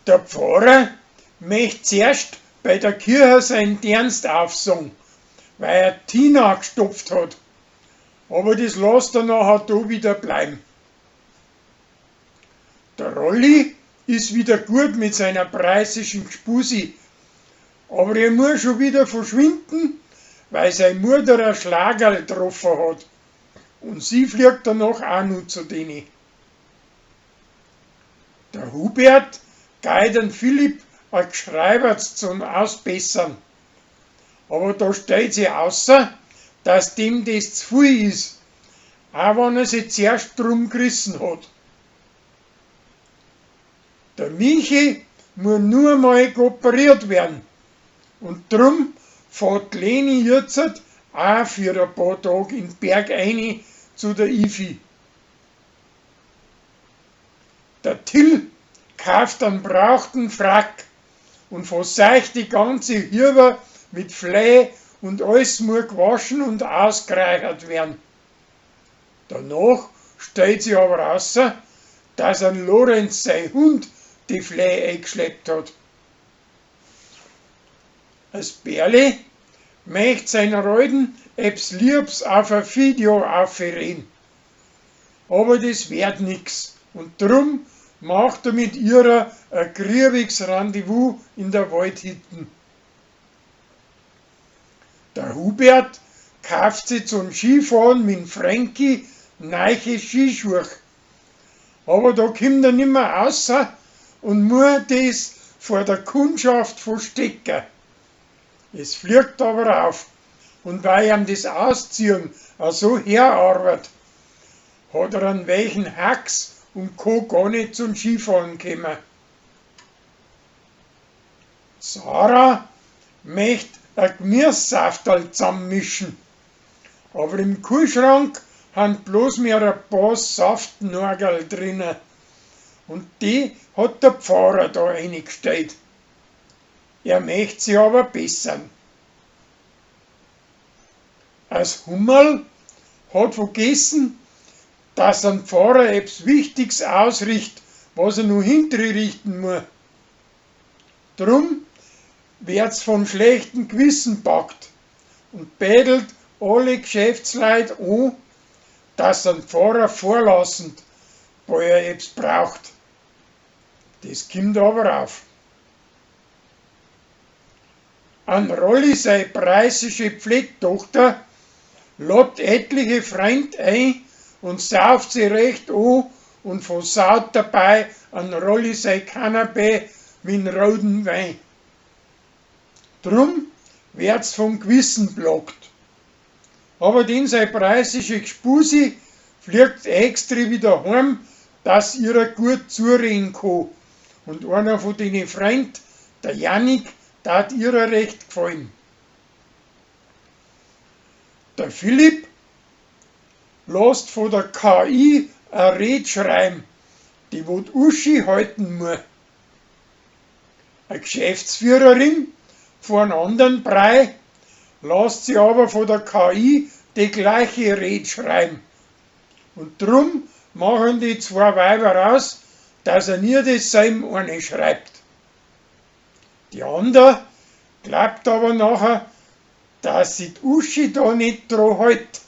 Der Pfarrer möcht zuerst bei der Kirche sein Dienst aufsagen, weil er Tina gestopft hat. Aber das lässt er nachher da wieder bleiben. Der Rolli ist wieder gut mit seiner preußischen Gspusi, aber er muss schon wieder verschwinden, weil seine Mutter ein Schlagerl getroffen hat. Und sie fliegt danach auch noch zu denen. Der Hubert geht den Philipp ein Gschreiberts zum Ausbessern. Aber da stellt sich außer, dass dem das zu viel ist, auch wenn er sich zuerst drum gerissen hat. Der Michi muss nur mal operiert werden. Und drum fährt Leni jetzt auch für ein paar Tage in den Berg rein zu der Ifi. Der Till kauft einen brauchten Frack und verseucht die ganze Hirber mit Fläh und alles muss gewaschen und ausgereichert werden. Danach stellt sich aber raus, dass ein Lorenz sein Hund die Fläh eingeschleppt hat. Das Bärli möcht seiner Alten ebs Liebs auf ein Video aufreden. Aber das wird nix und drum macht er mit ihrer ein griebiges Rendezvous in der Waldhütten. Der Hubert kauft sich zum Skifahren mit Frankie neue Skischuhe. Aber da kommt er nimmer raus und muss das vor der Kundschaft verstecken. Es fliegt aber auf und weil ihm das Ausziehen auch so herarbeitet, hat er einen weichen Hacks und kann gar nicht zum Skifahren kommen. Sarah möchte ein Gemüsesafterl zusammenmischen, aber im Kühlschrank han bloß mehr ein paar Saftnorgel drinnen und die hat der Pfarrer da reingestellt. Er möcht sie aber bessern. Als Hummerl hat vergessen, dass ein Pfarrer etwas Wichtiges ausricht, was er nur hinterrichten muss. Drum wird's von schlechtem Gewissen packt und bettelt alle Geschäftsleute an, dass ein Pfarrer vorlassen, weil er etwas braucht. Das kommt aber auf. An Rolli sei preußische Pflegtochter lädt etliche Freund ein und sauft sie recht an und versaut dabei an Rolli sei Kanapee mit roten Wein. Drum wird's vom Gewissen plagt. Aber den sei preußische Gspusi fliegt extra wieder heim, dass ihrer gut zureden kann. Und einer von den Freund, der Jannik, tat ihrer recht gefallen. Der Philipp lässt von der KI a Red schreiben, die wo die Uschi halten muss. A Geschäftsführerin von einem anderen Brei lässt sie aber von der KI die gleiche Red schreiben. Und drum machen die zwei Weiber aus, dass er nie dasselbe eine schreibt. Die andere glaubt aber nachher, dass sich die Uschi da nicht dran hält.